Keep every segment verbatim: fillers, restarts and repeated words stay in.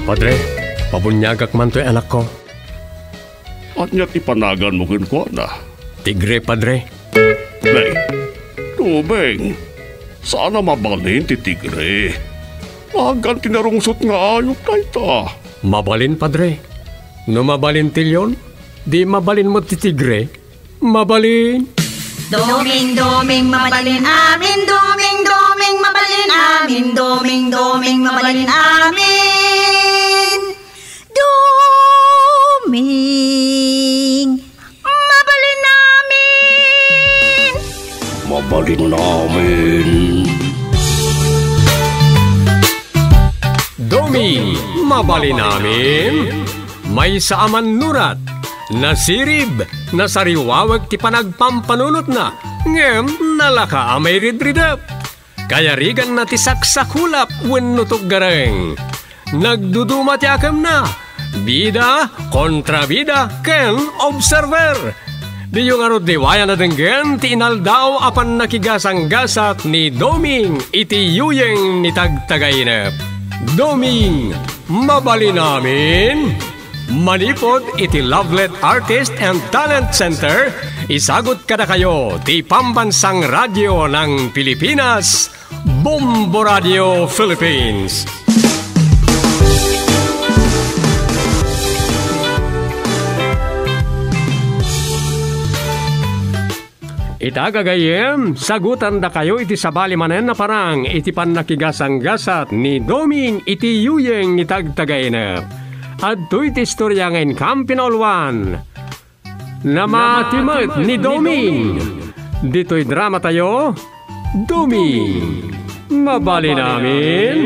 Padre, pabuniagak man toy anakko. Ania ti panaganmo kenkuana? Tigre, Padre. Nay, Doming, saan a mabalin ti tigre. Nagan ti narungsot nga ayup dayta. Mabalin, Padre. No mabalin ti leon, di mabalin met ti tigre. Mabalin. Doming, Doming, mabalin amin. Doming, Doming, mabalin amin. Doming, Doming, mabalin amin. Doming, mabalin amin. Mabalin amin. Doming, mabalin amin. Maysa a mannurat, nasirib, nasariwawek ti panagpampanunotna, ngem nalaka a mairidridep. Kayariganna ti saksakulap wenno tuggareng. Nagduduma ti akemna, bida, kontrabida, ken observer. Diyo ngarud liwayan a denggen ti inaldaw a pannakigasanggasat ni Doming iti yuyeng ni Tagtagainep. Doming, mabalin amin. Manipud iti Lovelet Artist and Talent Center, isagut kadakayo ti Pambansang Radyo ng Pilipinas, Bombo Radio Philippines. Ita, gagayyem, sagutandakayo iti sabali manen a parang iti pannakigasanggasat ni Doming iti yuyeng ni Tagtagainep. Adtoy ti istoria nga inkam pinauluan. Namati met ni Doming. Ditoy dramatayo, Doming, mabalin amin.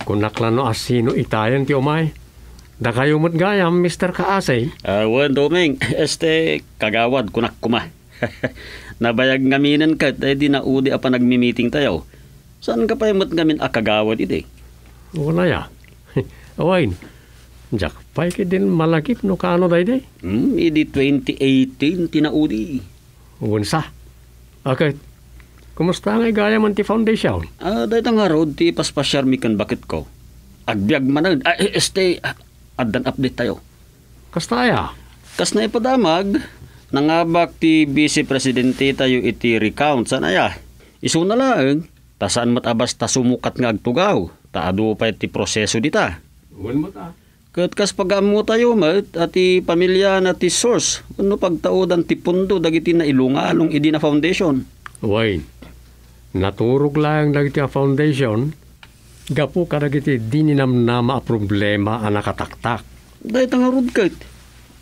Kunak la no asino itayen ti umay. Dakayo met gayam, Mister Kaasay. Ah, wen, Doming. Este, kagawad, kunak koma. Nabayag ngaminen ket, eh, di naudi a panagmimitingtayo. Saanka pay met ngamin a kagawad idi? Wala ya. Awain, diak pay ketdin malagip no kaano daydi. Hmm, idi twenty eighteen ti naudi. Wen sa. Aket, kumusta ngay gayam ti foundation? Ah, dayta ngarud ti paspasiarmi ken baketko. Agbiag manen. Ah, eh, este, ah, addan update tayo. Kasta aya? Kas naipadamag, nangabak ti vice presidente tayo iti recount. Saan aya? Isuna laeng, ta saan met a basta sumukat nga agtugaw, ta adu pay ti proseso dita. Wen met a. Ket kas pagaammotayo met a ti pamiliana ti source wenno pagtaudan ti pondo dagiti nailungalong idi na foundation. Wen, naturog laeng dagiti a foundation gapu kadagiti di ninamnama a problema a nakataktak. Dayta ngarud ket,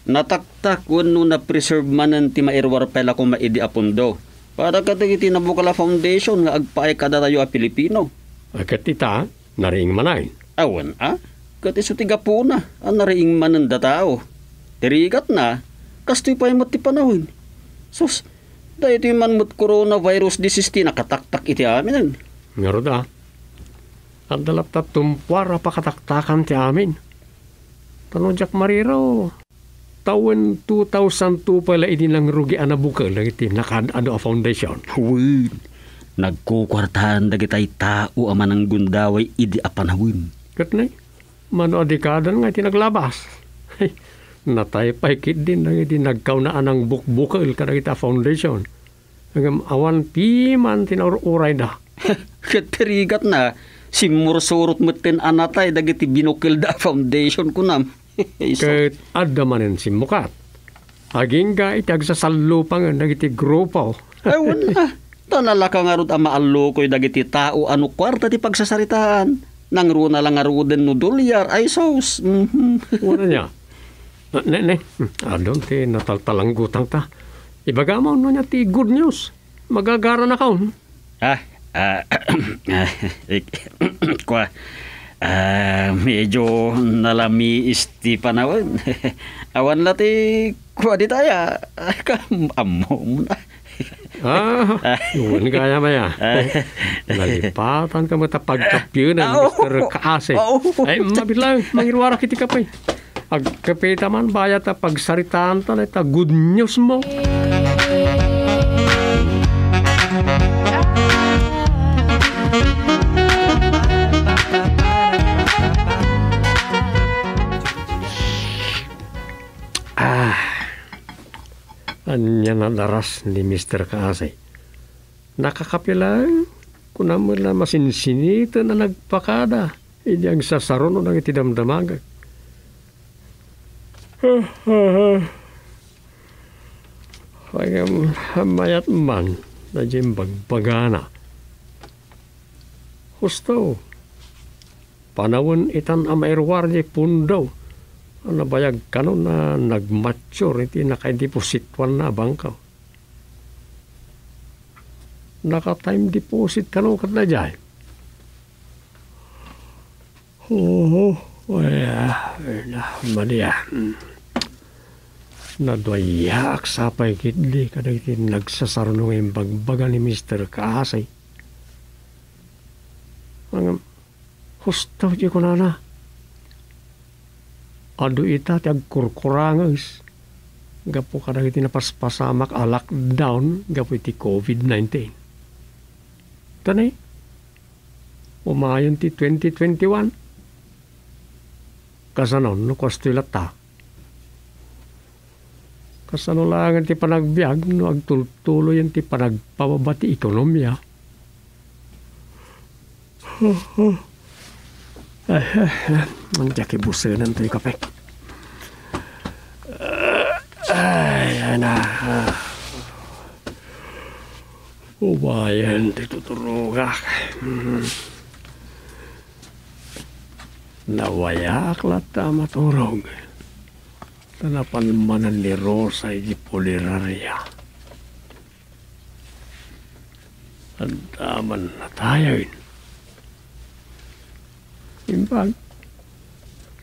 nataktak wenno na-preserve manen ti mairuar pay la koma idi a pondo para kadagiti nabukal a foundation nga agpaay kadatayo a Pilipino. A ket ita, nariing manen. Awan a? Ket isu ti gapuna a nariing manen datao. Ti rigatna, kastoy pay met ti panawen. Sus, daytoy man met coronavirus disease ti nakataktak iti amin. Ngarud a, adda latta tumpuar a pakataktakan ti amin. Ta no diak mariro, tawen two thousand two pay la idi nangrugi a nabukel dagiti nakaad-adu a foundation. Wen, nagkukuartaan dagitay tao a mananggundaway idi a panawen. Ket nay, mano a dekadan nga iti naglabas. Natay pay ketdin dagiti nagkauna a nangbukbukel kadagiti a foundation. Ngem awan piman ti naur-urayda. Ket ti rigatna, simmursurot metten a natay dagiti binukelda a foundation, kunam. Isu. Ket adda manen simmukat. Agingga iti agsasallupangen dagiti grupo. Ay, wen a. Ta nalaka ngarud a maallukoy dagiti tao a no kuarta ti pagsasaritaan. Nangruna la ngaruden no dolyar, ay sus. Mhm. Wen a nia. Ah, ne, ne. Hmm, adun ti nataltalanggutangta. Ibagam no nia ti good news. Magagaranakon. Ah, ah, ah, ik-, kua, ah, medyo nalamiis ti panawen. Awan la ti kua ditaya. Kam-, ammom na. Ah, wen gayam aya. Ah. Nalipatanka met a pagkapienan, ah, oo. Mister Kaase. Oo. Ay, mabilang, mangiruarak iti kape. Agkapita man, bayat a pagsaritaanta dayta good news mo. Ania nadaras ni Mister Kaasay. Nakakapilaeng, kuna met la masinsiniten a nagpakada idi agsasaruno dagiti damdamagek. Ay, um, mayat man, daydiay imbagbagana. Husto, panawen itan a mairuar diay pundo a nabayag kano a nagmature iti nakaidepositoanna a bangko. Naka-time deposit kano ket daydiay? Oo, aya, aya, madi a. Hmm. Naduayaak sapay ketdi kadagiti nagsasaruno nga imbagbaga ni Mister Kaasay. Ngem, husto ti kunana. Adu ita ti agkurkuranges gapu kadagiti napaspasamak a lockdown gapu iti covid nineteen. Tani, umayen ti twenty twenty-one. Kasano no kastoy latta? Kasano laengen ti panagbiag no agtultuloyen ti panagpababa ti ekonomia? Ay, ay, ay, diak ibusenan toy kape. Ay, ay na. Umayen ti tuturogak. Hmm. Nawayaak latta a maturog. Ta napan manen ni Rosa iti puneraria. Adda man natayen. Imbag,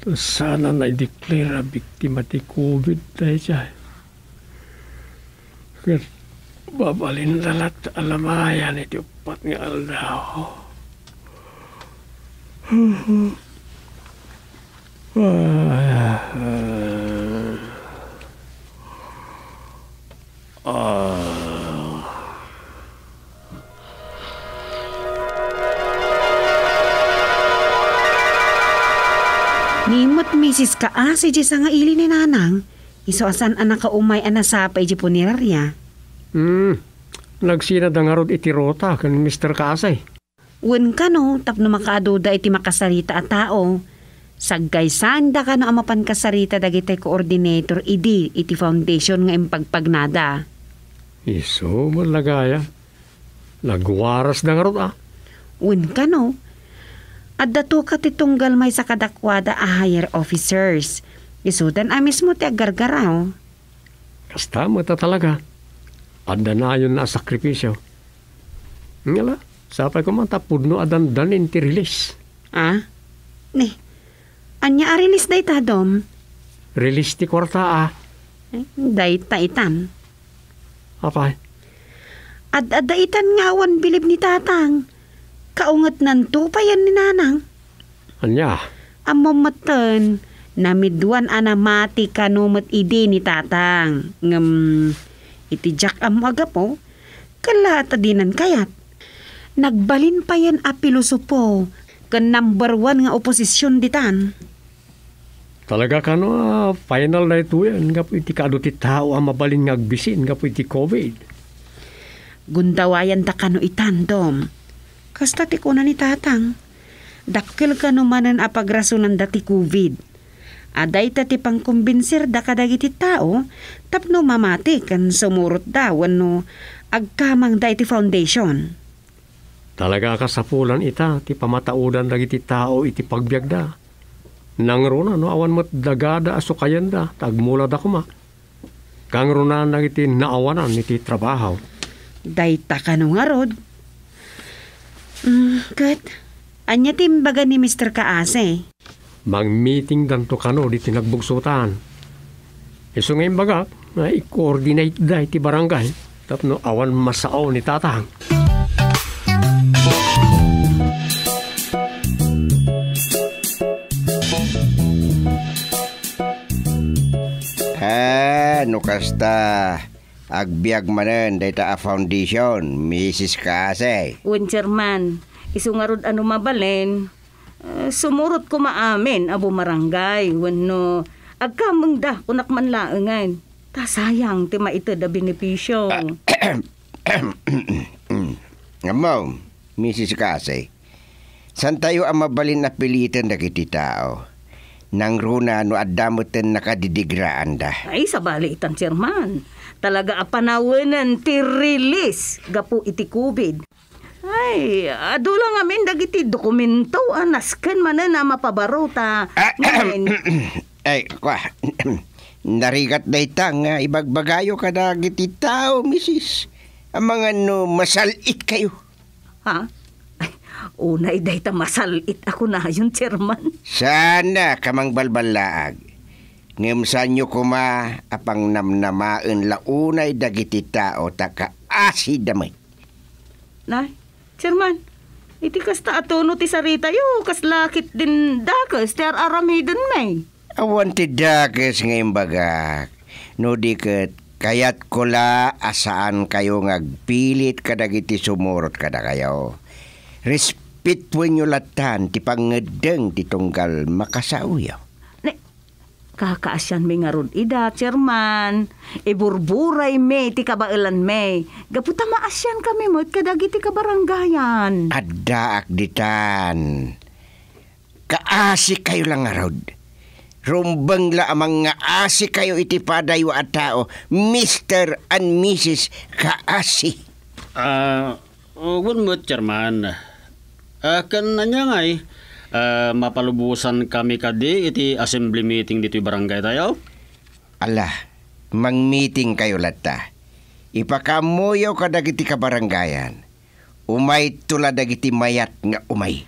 ta saan a naideklara a biktima ti covid daydiay. Ket mabalinda latta a lamayan iti uppat nga aldaw. Ah. Ni met Misis Kaasi diay sangaili ni Nanang, isu a saan a nakaumay a nasapa idiay puneraria. Hmm. Nagsinada ngarud iti Rota ken Mister Kaasi. Wen kano, tapno makaaduda iti makasarita a tao, saggaysaanda kano a mapan kasarita dagiti coordinator idi iti foundation nga impagpagnada. Isu met la gayam. Nagwarasda ngarud a. Wen kano, adda tuka ti tunggal maysa kadakuada a higher officers. Isudan a mismo ti aggargaraw. Kasta met a talaga. Adda nayon a sakripisio. Ngala, sapay koma ta pudno a dandanin ti release. Ah? Ni, ania a release dayta, Dom? Release ti kuarta a. Eh, dayta itan. Apay? Ad-adda itan nga awan bilib ni Tatang. Kaungetnanto payen ni Nanang. Ania? Ammom metten, namiduan a namati kano met idi ni Tatang. Ngem iti diak ammo a gapu, kellaat a dinan kayat. Nagbalin payen a pilosopo ken number one nga oposisyon ditan. Talaga kano a final daytoyen gapu iti kaadu ti tao a mabalin nga agbisin gapu iti covid? Gundawayanda kano itan, Dom. Kasta ti kuna ni Tatang. Dakkel kano manen a pagrasonanda ti covid. A dayta ti pangkombinsirda kadagiti tao tapno mamati ken sumurotda wenno agkamangda iti foundation. Talaga a kasapulan ita ti pamataodan dagiti tao iti pagbiagda. Nangruna no awan met dagada a sukayenda ta agmulada koma. Kangrunaan dagiti naawanan iti trabaho. Dayta kano ngarud? Mm, ket, ania ti imbaga ni Mister Kaase? Mangmeetingdanto kano ditoy nagbugsotan. Isu nga imbagak nga i-coordinate da iti barangay tapno awan masao ni Tatang. Ah, no kasta, agbiag manen dayta a foundation, Misis Kaase. Wen, Chairman, isu ngarud a no mabalin, eh, sumurot koma amin a bumarangay wenno agkamengda, kunak man laengen. Ta sayang ti maited a benepisio. Ammo, Misis Kasi, santayo a mabalin a piliten dagiti tao. Nangruna no adda metten nakadidigraanda. Ay, sabali itan, Chairman. Talaga a panawenen ti release gapu iti covid. Ay, adu la ngamin dagiti dokumento a nasken manen a mapabaro ta ngamin. Ay, kua, narigat dayta nga ibagbagayo kadagiti tao, misis. Amangan no masal-it kayo. Ha? Ay, unay dayta masal-it a kunayon, Chairman. Sana ka mangbalballaag. Ngem saanyo koma a pangnamnamaen la unay dagiti tao ta kaasida met. Nay, Chairman, iti kasta a tono ti saritayo, kasla ketdin dakes ti ar-aramidenmi. Awan ti dakes nga imbagak. No di ket, kayatko la a saankayo nga agpilit kadagiti sumurot kadakayo. Respetuenyo lattan ti pangngeddeng ti tunggal makasaoyo. Ne, kakaasianmi ngarud ida, Chairman. Iburburaymi ti kabaelanmi. Gapu ta maasiankami met kadagiti kabarangayan. Addaak ditan. Kaasikayo la ngarud. Rumbeng la a mangngaasikayo iti padayo a tao, Mister and Missus Kaasi. Ah, wen met, Chairman. Ah, ken ania ngay, ah, mapalubosankami kadi iti assembly meeting ditoy barangay tayo? Ala, mangmitingkayo latta. Ipakaammoyo kadagiti kabarangayan. Umayto la dagiti mayat nga umay.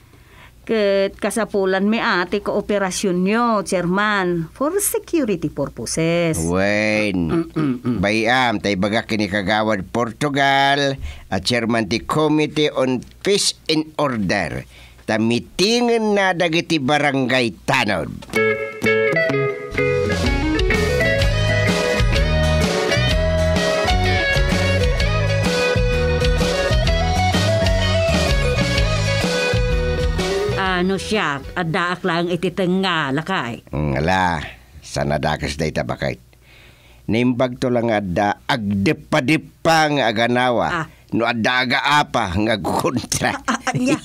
Ket kasapulanmi a ti kooperasionyo, Chairman, for security purposes. Wen, bay-am ta ibagak ken ni Kagawad Portugal a chairman ti Committee on Peace and Order, ta mitingenna dagiti barangay tanod. Ah, no siak, addaak laeng iti tengnga, lakay. Mm, ala, saan a dakes dayta, baket. Naimbagto la nga adda agdeppadeppa nga aganawa. Ah. No adda agaapa nga agkontra. Ah, ah, ania?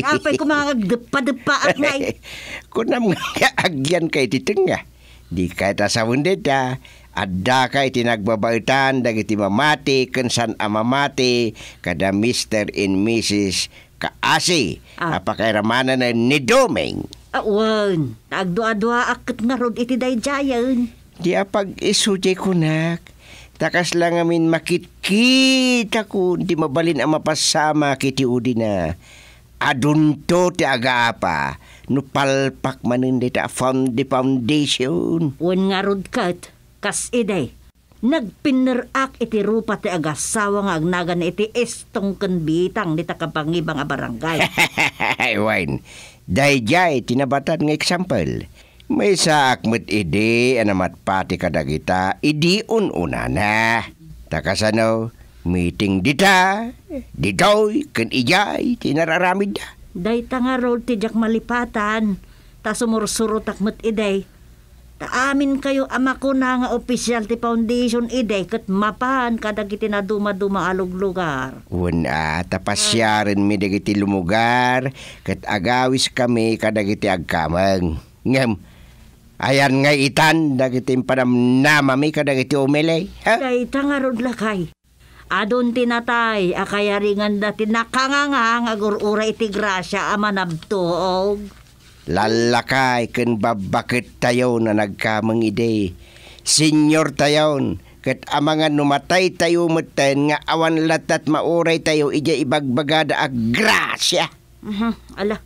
Apay koma nga agdeppadeppaak, nay? Kunam nga agyanka iti tengnga. Dika ita sawen dayta, addaka iti nagbabaetan dagiti mamati ken saan a mamati kada Mister and Missus Kaasi, ah, a pakairamanen ni Doming. Awan, ta agduaduaak ket ngarud iti daydiayen. Di apag-isu ti kunak, ta kasla ngamin makitkitakon ti mabalin a mapasamak iti udina. Adunto ti agaapa no palpak manen dayta a found-, foundation. Wen ngarud ket, kas idi, nagpinner-ak iti rupa ti agasawa nga agnagan iti istong ken bitang dita kabangibang a barangay. Wen, daydiay ti nabatan nga eksempel. Maysaak met idi a namatpati kadagita idi un-unana. Ta kasano, meeting dita, ditoy, ken idiay ti inararamidda. Dayta ngarud ti diak malipatan, ta sumursurotak met idi. Ta aminkayo a makuna nga opisial ti foundation idi ket mapan kadagiti nadumaduma a luglugar. Wen a, ta pasiarenmi dagiti lumugar ket agawiskami kadagiti agkameng. Ngem, ayan ngay itan dagiti impanamnamami kadagiti umili, ha? Dayta ngarud, lakay. Adun ti natay a kayaringanda ti nakanganga nga agur-uray iti grasia a manabtuog. Lallakay ken babbakettayon a nagkameng idi. Seniortayon, ket amangan no mataytayo metten nga awan latta ti mauraytayo idiay ibagbagada a grasia. Mhm, ala.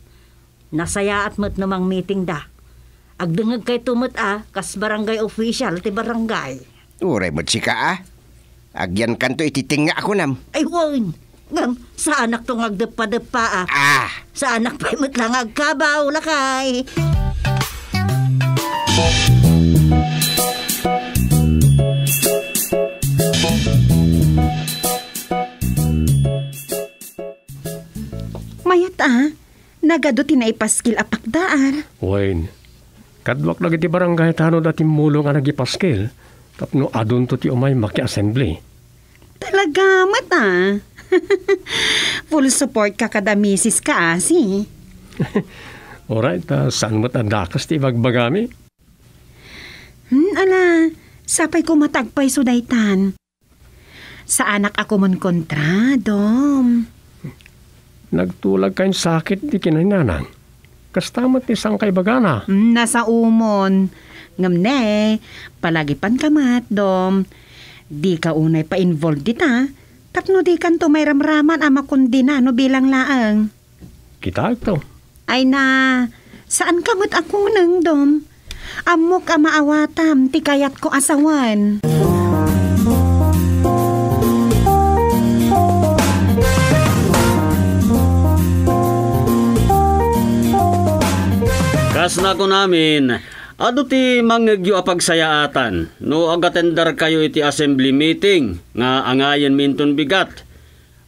Nasayaat met no mangmitingda. Agdengngegkayto met a kas barangay official ti barangay. Uray met sika a. Agyankanto iti tengnga a kunam. Ay, wen. Ngem, saanakto nga agdeppadeppa a. Ah! Saanak pay met la nga agkabaw, lakay. Mayat a. Nagadu ti naipaskil a pakdaan. Wen, kaduak dagiti barangay tanod a timmulong a nagipaskil, Tapno adunto ti umay maki-assembly. Talaga met, a. Full support ka kada misis ka, asi. Uray, ta saan met a dakes ti ibagbagami? Hmm, ala, sapay koma ta agpayso daytan. Saanak a kumonkontra, Dom. Nagtulag kayon sakit ti kinananang. Kasta met ti sangkaibagana. Hmm, nasaomon. Ngem ne, palagipan ka met, Dom. Dika unay pa-involve dita, tapno dikanto mairamraman a makondena no bilang laeng. Kitaekto. Ay na, saan ka met a kuneng, Dom? Ammok a maawatam ti kayatko a sawen. Kas nakunamin, adu ti mangngegyo a pagsayaatan no agatendarkayo iti assembly meeting nga angayenmi inton bigat.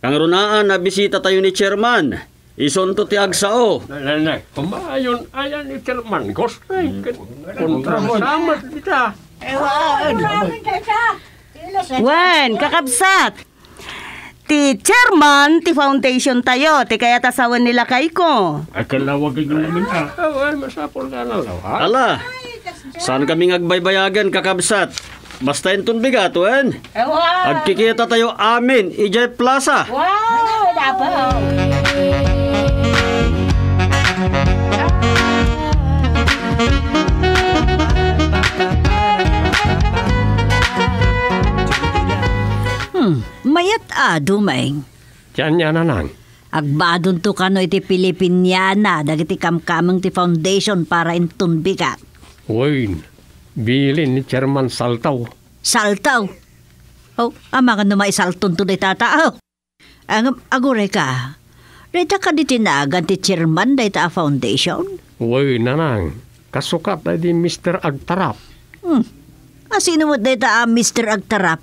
Kangrunaan a bisitatayo ni Chairman. Isunto ti agsao. Nay, nay, nay. Kumayon, ayan ni Chairman Ghost. Ay, ket kontra mo samat dita. Wen, kakabsat. Ti chairman ti foundation tayo, ti kayat a sawen ni lakayko. Ay, kalawagan nyo naman, ah. Aw, ay, masapul ka na, law, ha? Ala, saan kami nga agbaybayagan, kakabsat? Basta inton bigat, wen? Agkikita tayo amin, idiay plaza. Wow, dapat. Hmm, mayat a, Dumeng. Ti ania, nanang? Agbadonto kano iti Filipiniana dagiti kamkameng ti foundation para inton bigat. Wen, bilin ni Chairman Saltaw. Saltaw? Oh, amangan no maisaltonto dayta a tao. Ang aguray ka, dayta kadi ti nagan ti chairman dayta a foundation? Wen, nanang, kasukat daydi Mister Agtarap. Hmm. Asino met dayta a Mister Agtarap?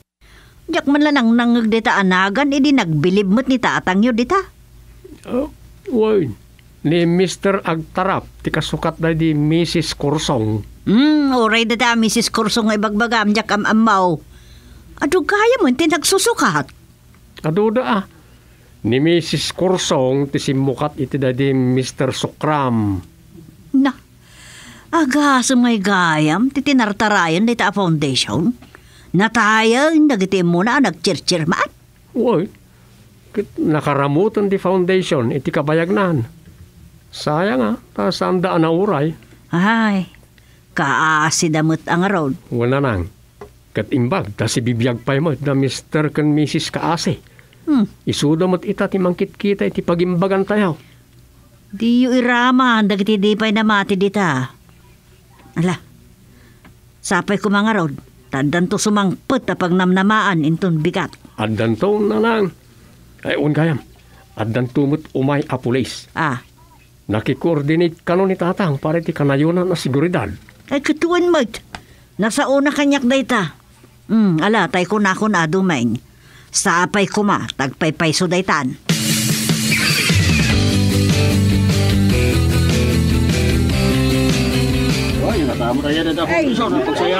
Diak man la nangnangngeg dayta a nagan idi nagbilib met ni tatangyo dita. Ah, wen, ni Mister Agtarap ti kasukat daydi Misis Kursong. Hmm, uray dayta a Misis Kursong nga ibagbagam, diak am-ammo. Adu gayam ti nagsusukat. Aduda a. Ni Misis Kursong ti simmukat iti daydi Mister Sukram. Na, agasem ngay gayam ti tinartarayan dayta a foundation? Natayen dagiti immuna a nagchirchirman? Uy, ket nakaramoten ti foundation iti kabayagnan. Sayang a, ta saanda a nauray. Ay, kaasida met a ngarud. Wen, nanang. Ket imbag ta sibibiag pay met da Mister ken Misis Kaasi. Hmm. Isuda met ita ti mangkitkita iti pagimbagantayo. Diyo iraman dagiti di pay namati dita. Ala, sapay koma ngarud, ta addanto sumangpet a pagnamnamaan inton bigat. Addanto, nanang. Ay, wen gayam. Addanto met umay a pulis. Ah. Nakikoordinate kano ni Tatang para iti kanayonan a seguridad. Ay, ket wen met. Nasaona kaniak dayta. Hmm, ala, tay kunakon a Dumeng. Sapay koma, ta agpaypayso daytan.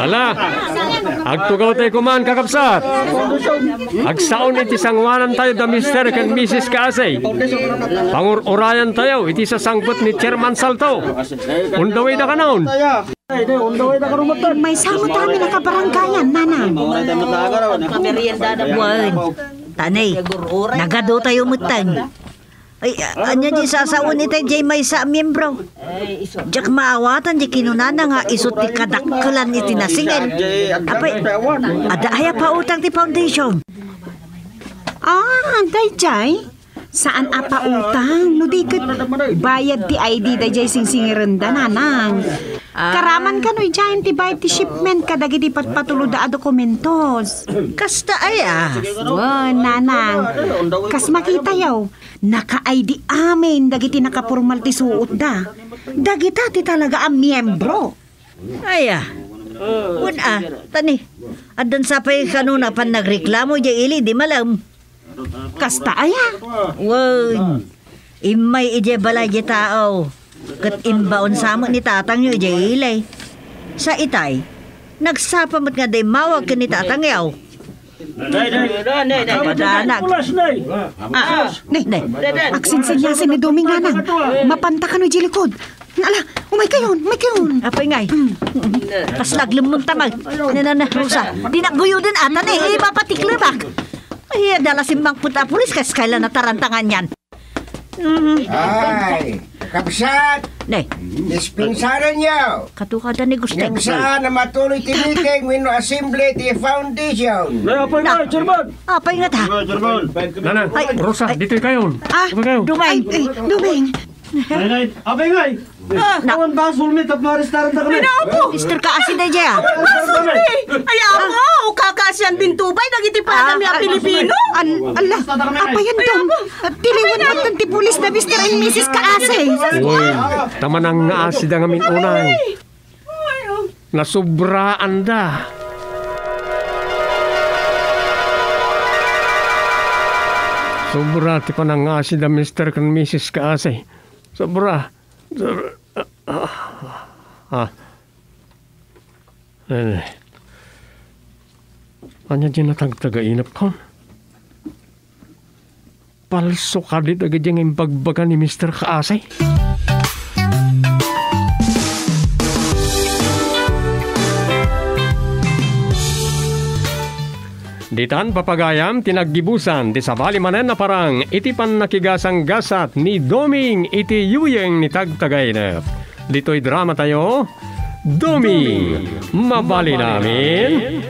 Ala, agtugaw tayo kuman, kakabsat. Agsaon iti sanguanan tayo da Mister ken Misis Kaasay. Pangur-urayan tayo iti sasangpet ni Chairman Salto. Undaway da kanon. Maysa met amin a kabarangayan, nanang. Wen, ta ne, nagadu tayo metten. Ay, a-, ania di sasaon itay jay maysa a miyembro? Diak maawatan di kinunana nga isu ti kadakkelan iti nasingil. Apay, adda aya pautang ti foundation? Ah, dayjay? Saan a pautang? No di ket bayad ti I D dayjay singsingirenda, nanang. Ah. Karaman kano idiayen ti bayad ti shipment kadagiti patpatulodda a dokumentos. Kasta aya? Wen, nanang. Kas makitayo, naka-I D amin dagiti nakapormal ti suotda. Dagita ti talaga a miyembro. Aya. Wen a, ta ne, addan sapay kanona pannagreklamo idiay ili di malem. Kasta aya? Wen, immay idiay balay di tao. Ket imbaon sa met ni tatangyo idiay ili. Sa itay, Nagsapa met nga da immawag ken ni Tatang Yaw. Nay, nay. Nay, nay. Nay, nay. Pulas, nay. Ah, nay, nay. Nay, nay. Agsinsenyasin ni Doming, nanang. Mapanta kano idiay likod. Ala, umay kayon, umay kayon. Apay ngay. Kasla aglemmeng ta, may. Ano na, na, Rosa? Di nagguyo din ata, nay. Eh, ipapatiklebak. Ay, adala simmangpet a pulis, kas kayla natarantangan yan. Mm. Ay, kakabsat, Ne, dispensarenyo. Katukada ni Gusteng. Ngem saan a matuloy ti meeting wenno assembly ti foundation. Nay, apay Na. Nay, chairman. Apay nga ta? Nay, chairman. Nanang, Ay. Rosa, Ay. Ditoy kayon. Ah, Ditoy kayon. Dumeng. Ay, eh, Dumeng. Nay, nay. Apay ngay. Ah. Na. Awan ba sulmi tapno arestaran ta kami? Ay, naapo! Mister Kaasi, daydiay, ah. Awan ba sulmi? Ay, apo! Kakaasian bintubay dagiti padami a Ah, Pilipino. An, ala, apayan Ay, dong. Apo. Tiliwan Ay, met ti pulis da Mister and Missus Kaasi. Uy, ta manangngaasi da ngamin unay. Ay, oh. Nasubraan da. Sobra ti panangngaasi da Mister ken Missus Kaasi. Sobra. Sobra. Ah. Ah. Eh. Ania diay natagtagainep kon? Palso kadi dagiti nga imbagbaga ni Mister Kaasi? Ditan, papagayam, ti naggibusan ti sabali manen a parang iti pannakigasanggasat ni Doming iti yuyeng ni Tagtagainep. Ditoy drama tayo, Doming, Mabalin Amin.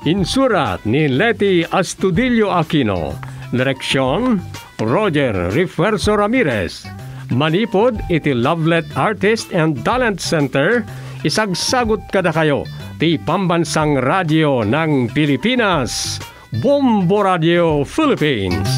Insurat ni Leti Astudillo Aquino. Direksyon, Roger Refuerzo Ramirez. Manipud iti Lovelet Artist and Talent Center, isagsagut kadakayo ti Pambansang Radio ng Pilipinas, Bombo Radio Philippines.